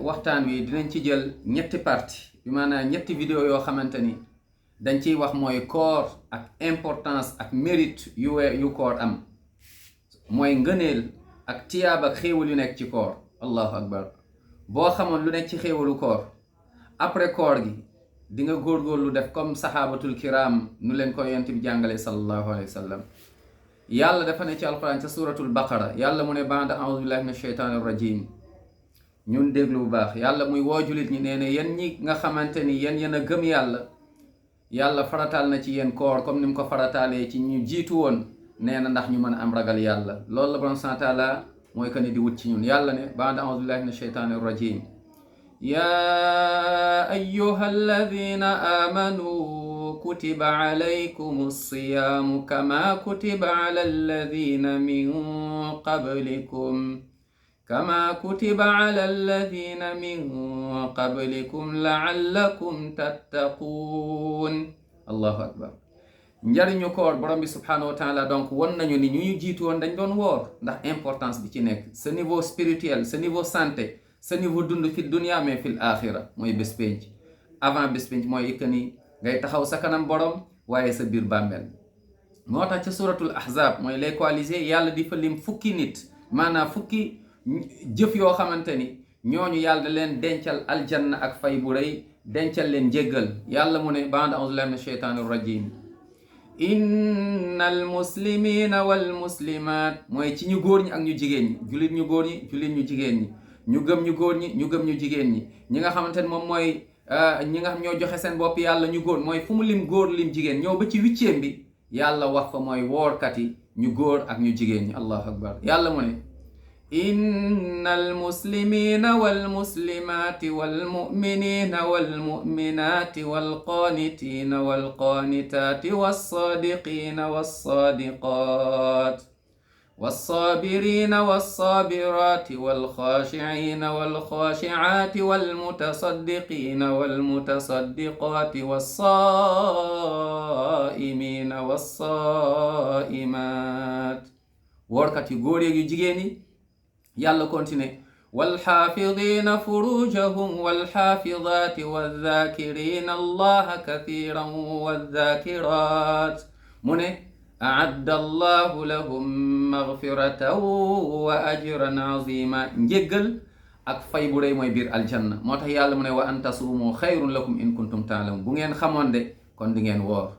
waxtaan wi dinañ ci jël ñetti partie bi maanaam ñetti vidéo yoo xamante ni dañ ciy wax mooy koor ak importance ak mérite yu koor am mooy ngëneel ak tiyaab ak xéewal yu nekk ci koor. allahu akbar. boo xamoon lu nekk ci xéewalu koor après koor gi di nga góorgóorlu def comme saxaabatul kiram nu leen ko yonent bi jàngale sallallahu alayhi wa sallam. yàlla dafa ne ci alquran ca suratul baqara yàlla mu ne ba'da a'udhu billahi minash shaytanir rajim. ñun déglu bu baax yàlla muy woo julit ñi nee ne yéen ñi nga xamante ni yéen a gëm yàlla farataal na ci yéen koor comme ni mu ko farataalee ci ñu jiitu woon nee na ndax ñu mën a am ragal yàlla. loolu la borom subhanahu wa taala mooy que ni di wut ci ñun. yàlla ne ba'da a'udhu billahi minash shaytanir rajim. yaa ayyuha alladhina amanu kutiba alaykumus siyaamu kama kutiba ala alladhina min qablikum la'allakum tattaquun. allahu akbar. njariñu koor borom bi subhanahu wa taala donc won nañu ni ñu jiitu woon dañ doon woor ndax importance bi ci nekk sa niveau spirituel sa niveau santé sa niveau dund fi dunya mais fil axira mooy bés penc. avant bés penc mooy ikka ni ngay taxaw sa kanam borom waaye sa biir bàmmeel. moo tax ca suratul ahzab mooy les coalisés yàlla di fa lim fukki nit maanaam fukki jëf yoo xamante ni ñooñu yàlla da leen dencal aljanna ak fay bu rëy dencal leen njéggal. yàlla mu ne ba'da a'udhu billahi minash shaytanir rajim. innal muslimina wal muslimat mooy ci ñu góor ñi ak ñu jigéen ñi jullit ñu góor ñi jullit ñu jigéen ñi ñu gëm ñu góor ñi ñu gëm ñu jigéen ñi ñi nga xamante ne moom mooy ñi nga xam ñoo joxe seen bopp yàlla ñu góor mooy fu mu lim góor lim jigéen ñëw ba ci 8e bi yàlla wax fa mooy woorkat yi ñu góor ak ñu jigéen ñi. allahu akbar. yàlla mu ne innal muslimina wal muslimati wal mu'minina wal mu'minati wal qanitina wal qanitati was sadiqina was sadiqat was sabirina was sabirati wal khashi'ina wal khashi'ati wal mutasaddiqina wal mutasaddiqati was saimina was saimat. woorkat yu góor yu jigéen yi. yàlla continue walxaafidina furujahum walxaafidati wadhakirina allaha kathiran wadhakirat mu ne a'adda allahu lahum maghfiratan wa ajran azima. njéggal ak fay bu rëy mooy biir aljanna. moo tax yàlla mu ne wa an tasuumu xayrun lakum in kuntum ta'lamun. bu ngeen xamoon de kon di ngeen woor.